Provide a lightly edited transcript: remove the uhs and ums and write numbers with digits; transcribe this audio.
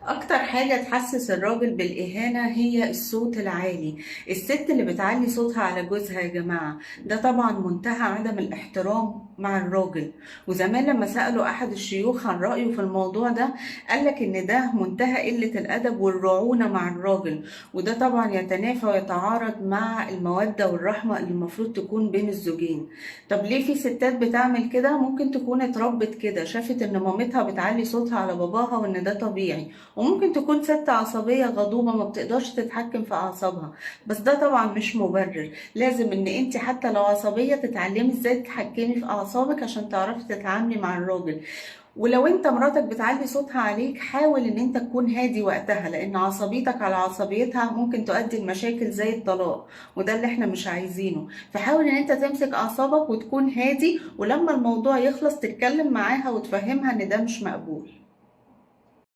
اكتر حاجة تحسس الراجل بالاهانة هي الصوت العالي. الست اللي بتعلي صوتها على جوزها يا جماعة، ده طبعا منتهى عدم الاحترام مع الراجل. وزمان لما سألوا احد الشيوخ عن رأيه في الموضوع ده، قالك ان ده منتهى قلة الادب والرعونة مع الراجل، وده طبعا يتنافى ويتعارض مع المودة والرحمة اللي المفروض تكون بين الزوجين. طب ليه في ستات بتعمل كده؟ ممكن تكون اتربت كده، شافت ان مامتها بتعلي صوتها على باباها وان ده طبيعي، وممكن تكون ست عصبية غضوبة ما بتقدرش تتحكم في أعصابها، بس ده طبعا مش مبرر. لازم ان انت حتى لو عصبية تتعلمي ازاي تتحكمي في أعصابك عشان تعرفي تتعاملي مع الراجل. ولو انت مراتك بتعلي صوتها عليك، حاول ان انت تكون هادي وقتها، لان عصبيتك على عصبيتها ممكن تؤدي لمشاكل زي الطلاق، وده اللي احنا مش عايزينه. فحاول ان انت تمسك اعصابك وتكون هادي، ولما الموضوع يخلص تتكلم معاها وتفهمها ان ده مش مقبول.